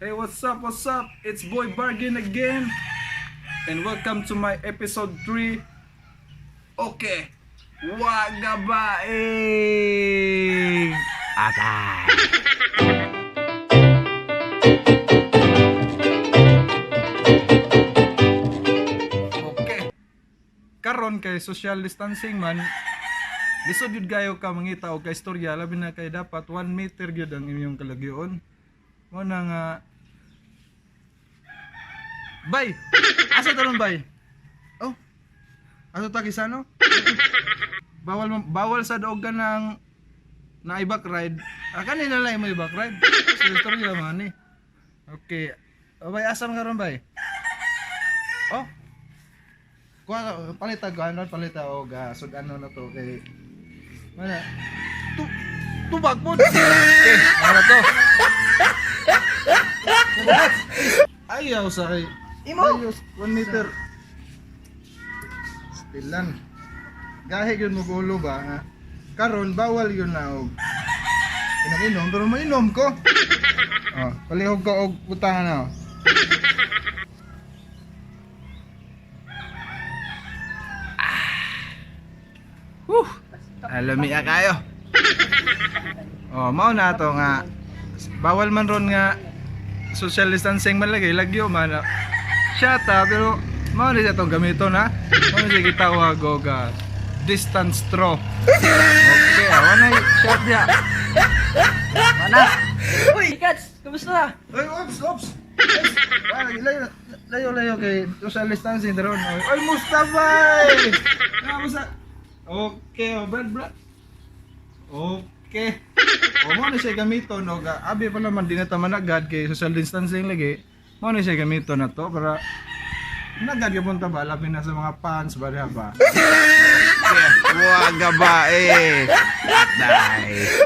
Hey, what's up? What's up? It's Boy Bargain again. And welcome to my episode 3. Okay. Wagabaing! Atay! Okay. Karon kay social distancing man, lisod yun kayo ka mangita og ka istorya, labi na kay dapat 1 meter gyud ang inyong kalagyoon. Mo na nga. Bay! Asa talon, bay? Oh. Ato ta kisano? Bawal bawal sa doog ka ng na i-back ride. Ah, kanina lang mo i-back ride. Sa istorya man ni. Okay. Oh, bay, asa man karon, bay? Oh. Kuha palita ko ano palita og sud-ano na to kay mana tu tubag po. Okay, ano to? Ayaw sa kay Imo! Ayos, 1 meter. Stilan. Gahi yun mo gulo ba ha? Karon bawal yun na og inom-inom pero mainom ko. Oh, palihog ko og butangan na. Oh. Whew. Alami ah kayo. Oh, mao na to nga bawal man ron nga social distancing man lagi lagyo man. Ah. Siya ta pero mao ni siya tong gamiton ha. Mao ni siya gitawag og distance throw. Okay, awa na shot niya. Mana? Uy, Kats! Kamusta na? Ay, ops, ops. Ops. Ah, layo, layo, layo kay social distancing daron. Ay, Mustafa! Kamusta? Okay, oh, brad, brad. Okay. O mo na siya gamiton og abi pa naman di na ta managad kay social distancing lagi. Mo na siya gamiton na to para nagad gyud ta ba labi na sa mga fans ba diha ba. Okay, waga ba eh. Atay.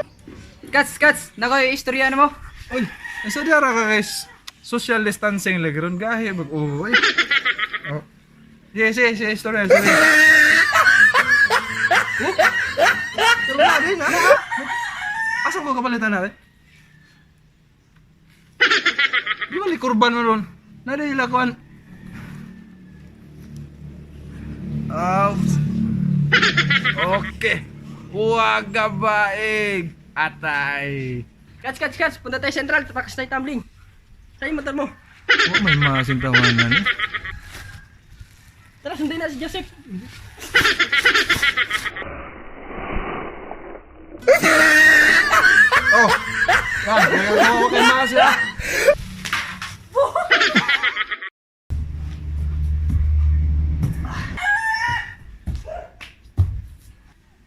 Kats, Kats! Nako, yung istorya na mo. Uy, asa diha ra ka guys? Social distancing lagi ron gahi bag uy. Oh. Yes, story, story. Oh. Pero na din ha. Asa ko kapalitan na? Di ba likurban mo ron? Nadahil ako an. Oops. Okay. Huwag baig. Atay. Kats, Kats, Kats! Punta tayo Central, tapakas tayo tumbling. Sa'yo motor mo. Oh, may masintawanan eh. Tara, sundin na si Joseph. Oh. Ah, kaya ko kay mas ah.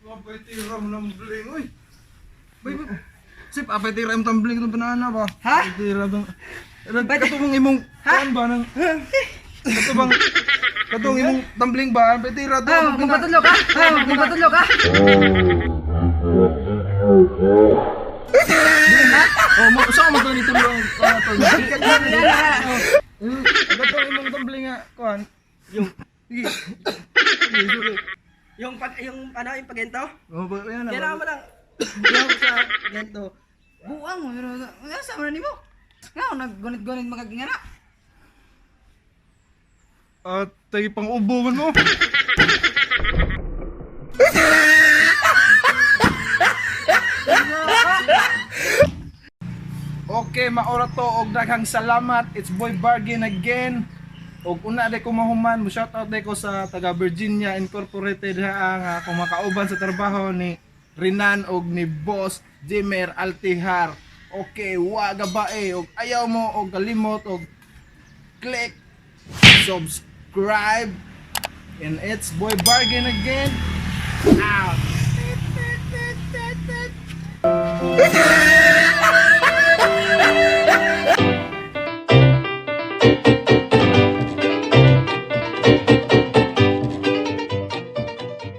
Apay tiram ng bling, uy. Bay, bay. Sip, apay tiram tumbling ng banana ba? Ha? Apay tiram ng. Katong imong kuan ba ng Katong katong imong tumbling ba? Apay tira to. Ah, magpatulog ka! Ah, magpatulog ka! Oh, mo saan mo to nito lang to? Katong imong tumbling nga kuan. Yung, Sige. Sige, sige. yung pag, yung ano, yung pagento? Oh, ba yan na. Kailangan mo lang. Yung sa gento. Buang mo, pero asa man nimo? Nga naggunit-gunit magagingana. At tayo pang ubo man mo. Okay, maora to og daghang salamat. It's Boy Bargain again. Og una day ko mahuman, mo shout out day ko sa taga Virginia Incorporated ha ang akong makauban sa trabaho ni Rinan og ni Boss Jimer Altihar. Okay, waga ba eh og ayaw mo og kalimot og click subscribe and it's Boy Bargain again. Out.